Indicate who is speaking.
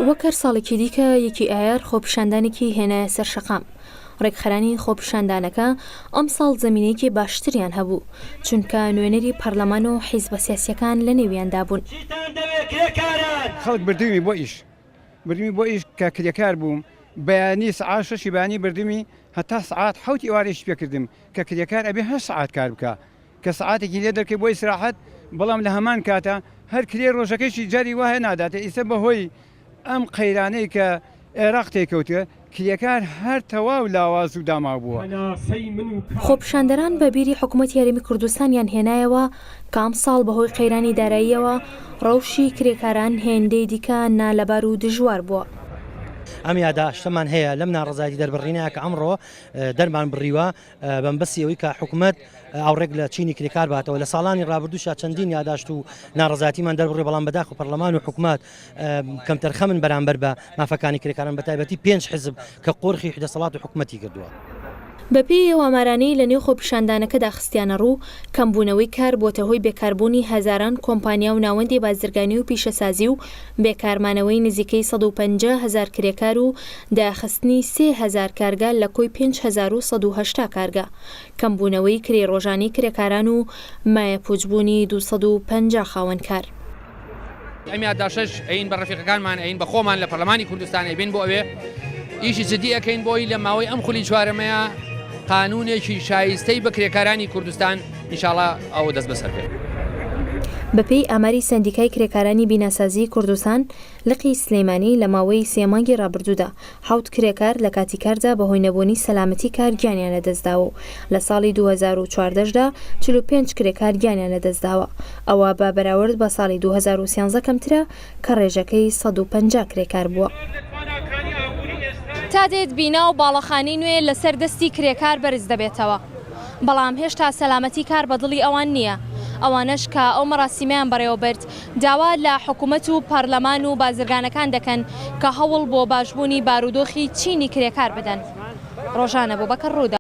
Speaker 1: وەک هەر ساڵێکی دیکە یەکی ئایار خۆپیشاندانێکی هێنایە سەر شەقام. ڕێکخەرانی خۆپیشاندانەکە ئەمساڵ زەمینەیەکی باشتریان هەبوو، چونکە نوێنەری پەرلەمان و حیزبە سیاسییەکان لەنێویاندا بوون.
Speaker 2: چیتان دەوێ کرێکاران؟
Speaker 3: خەڵک بردوومی بۆ ئیش بردوومی بۆ ئیش کە کرێکار بووم بەیانی سەعات شەشی بەیانی بردوومی هەتا سەعات حەوتی ئێوارە ئیشی پێکردم کە کرێکار ئەبێ هەشت سەعات کار بکا کە سەعاتێکی لێ دەرکەی بۆ ئیسراحەت بەڵام لە هەمان کاتا هەر کرێی ڕۆژەکەیشی جاری وا هەیە ناداتێ ئیسە بەهۆی ئەم قەیرانەی کە عێراق تێیکەوتوە کرێکار هەر تەواو لاواز و داماو بووە.
Speaker 1: خۆپیشاندەران بە بیری حکومەتی هەرێمی کوردستانیان هێنایەوە کە ئەمساڵ بەهۆی قەیرانی داراییەوە ڕەوشی کرێکاران هێندەی دیکە نالەبار و دژوار بووە.
Speaker 4: ئەم یاداشتەمان هەیە لەم ناڕەزایەتی دەربڕینە کە ئەمڕۆ دەرمان بڕیوە بەمبەستی ئەوەی کە حکومەت ئاوڕێک لە چینی کرێکار باتەوە لە ساڵانی ڕابردووشا چەندین یاداشت و ناڕەزایەتیمان دەربڕی بەڵام بەداخ و پەرلەمان و حکومەت کەمتەرخەمن بەرامبەر بە مافەکانی کرێکاران بە تایبەتی پێنج حزب کە قۆرخی دەسەڵات و حکومەتی کردووە.
Speaker 1: بەپێی ئەو ئامارانەی لەنێو خۆپیشاندانەکەدا خستیانەڕوو، کەمبوونەوەی کار بۆتە هۆی بێکاربوونی هەزاران کۆمپانیا و ناوەندی بازرگانی و پیشەسازی و بێکارمانەوەی نزیکەی 150 هەزار کرێکار و داخستنی 3000 کارگە لە کۆی 5180 کارگە، کەمبوونەوەی کرێی ڕۆژانەی کرێکاران و مایەپووچبوونی 250 خاوەنکار.
Speaker 5: ئەم یادداشتەش ئەین بە ڕەفیقەکانمان ئەین بە خۆمان لە پەرلەمانی کوردستان ئەیبین بۆ ئەوێ ئیشی جدی ئەەکەین بۆی لە ماوەی ئەم خولی چوارەمەیە قانونێکی شایستەی بە کرێکارانی کوردستان ئینشاڵا ئەوە دەست بەسەر بێت.
Speaker 1: بەپێی ئاماری سەندیکای کرێکارانی بیناسازیی کوردستان، لقی سلێمانی لە ماوەی سێ مانگی ڕابردوودا حەوت کرێکار لە کاتی کاردا بەهۆی نەبوونی سەلامەتی کار گیانیان لەدەستداوە و لە ساڵی 2014 دا 45 کرێکار گیانیان لەدەستداوە، ئەوە بە بەراورد بە ساڵی 2013 کەمترە کە ڕێژەکەی 150 کرێکار بووە.
Speaker 6: تا دێت بینا و باڵەخانەی نوێ لەسەر دەستی کرێکار بەرز دەبێتەوە، بەڵام هێشتا سەلامەتی کار بە دڵی ئەوان نییە، ئەوانەش کە ئەو مەراسیمەیان بەڕێوەبرد داوا لە حکومەت و پەرلەمان و بازرگانەکان دەکەن کە هەوڵ بۆ باشبوونی بارودۆخی چینی کرێکار بدەن. ڕۆژان ئەبوبەکر، رووداو.